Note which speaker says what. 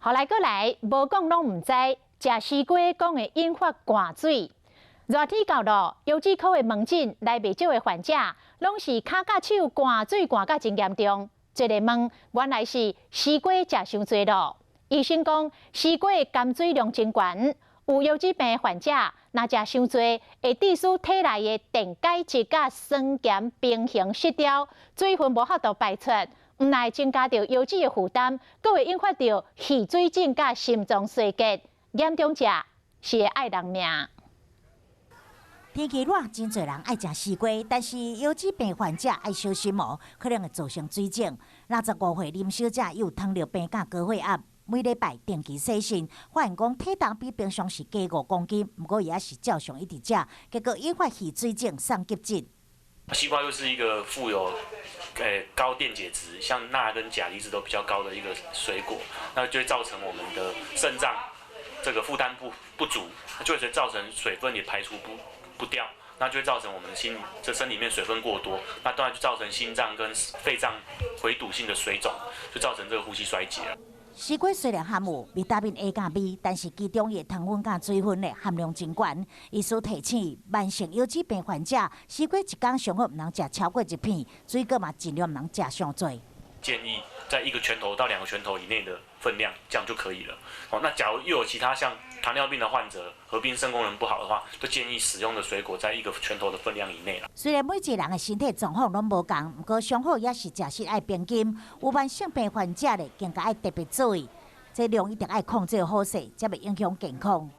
Speaker 1: 予來閣來，無講攏毋知，食西瓜講會引發灌水。熱天到咯，腰子科的門診來袂少的患者，攏是跤佮手灌水灌甲真嚴重。這个問，原來是西瓜食傷濟咯。醫生講，西瓜的含水量真懸，有腰子病的患者，若食傷濟，會致使體內的電解質佮酸鹼平衡失調，水分無法度排出，毋但增加著腰子的負擔，閣會引發著氣水腫佮心臟衰竭，嚴重者是會愛人命。
Speaker 2: 天氣熱，真濟人愛食西瓜，但是腰子病患者愛小心哦，可能會造成水腫。65歲林小姐有糖尿病佮高血壓，每禮拜定期洗腎，發現講體重比平常時加5公斤，毋過伊也是照常一直食，結果引發氣水腫送急診。
Speaker 3: 西瓜又是一個富有高電解質，像鈉跟鉀離子都比較高的一個水果，那就會造成我們的腎臟這個負擔不足，就會造成水分也排出不掉，那就會造成我們心這身裡面水分過多，那當然就造成心臟跟肺臟回堵性的水腫，就造成這個呼吸衰竭。
Speaker 2: 西瓜雖然含有維他命 A 佮 B，但是其中的糖分佮水分的含量真懸。醫師提醒，慢性腰子病患者，西瓜一工上好毋通食超過一片，水果嘛盡量毋通食傷濟。
Speaker 3: 建議在一個拳頭到兩個拳頭以內的分量，這樣就可以了。哦，那假如又有其他像糖尿病的患者合併腎功能不好的話，就建議使用的水果在一個拳頭的分量以內啦。
Speaker 2: 雖然每一個人的身體狀況攏無仝，毋過上好也是食食愛平均。有慢性病患者咧，更加愛特別注意，這量一定愛控制好勢，才袂影響健康。